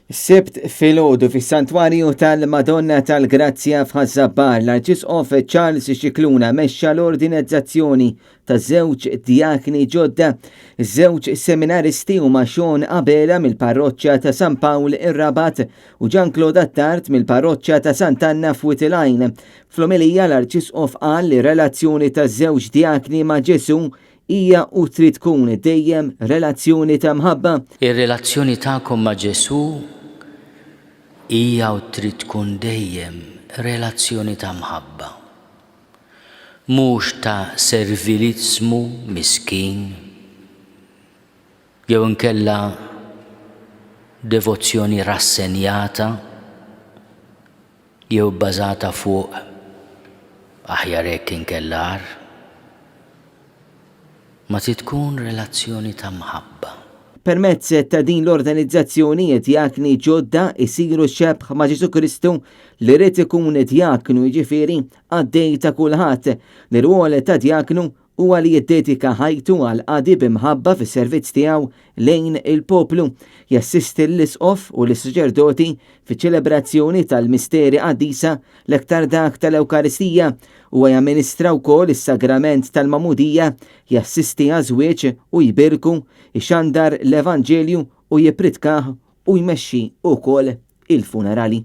Is-Sibt filgħodu fis-Santwarju tal-Madonna tal-Grazzja f'Ħaż-Żabbar, l-Arċisqof Charles Scicluna mexxa l-ordinizzazzjoni ta' żewġ djakni ġodda. Iż-żewġ seminaristi huma Sean Abela mill-Parroċċa ta' San Pawl ir-Rabat u Jean Claude Attard mill-Parroċċa ta' Sant'Anna f'Wied il-Għajn. Fl-omelija l-Arċisqof qal li r-relazzjoni taż-żewġ djakni ma' Ġesù Hija u trid tkun dejjem relazzjoni ta' mħabba. Ir-relazzjoni tagħkom ma' Ġesù hija u trid tkun dejjem relazzjoni ta' mħabba. Mhux ta' serviliżmu miskin jew inkella devozzjoni rassenjata jew ibbażata fuq aħjar hekk inkella agħar, ma trid tkun relazzjoni ta' mħabba. Permezz ta' din l-organizzazzjoni, djakni ġodda jsiru xebh ma' Ġesù Kristu li ried ikun djaknu, jiġifieri qaddej ta' kulħadd. L-irwol ta' djaknu Huwa li jiddedika ħajtu għall-qadi bi mħabba fis-servizz tiegħu lejn il-poplu, jassisti lill-Isqof u lis-saċerdoti fiċ-ċelebrazzjoni tal-misteri qaddisa, l-aktar dak tal-Ewkaristija. Huwa jamministra wkoll is-sagrament tal-Magħmudija, jassisti għaż-żwieġ u jbierku, ixandar l-Evanġelju u jippritkah u jmexxi wkoll il-funerali.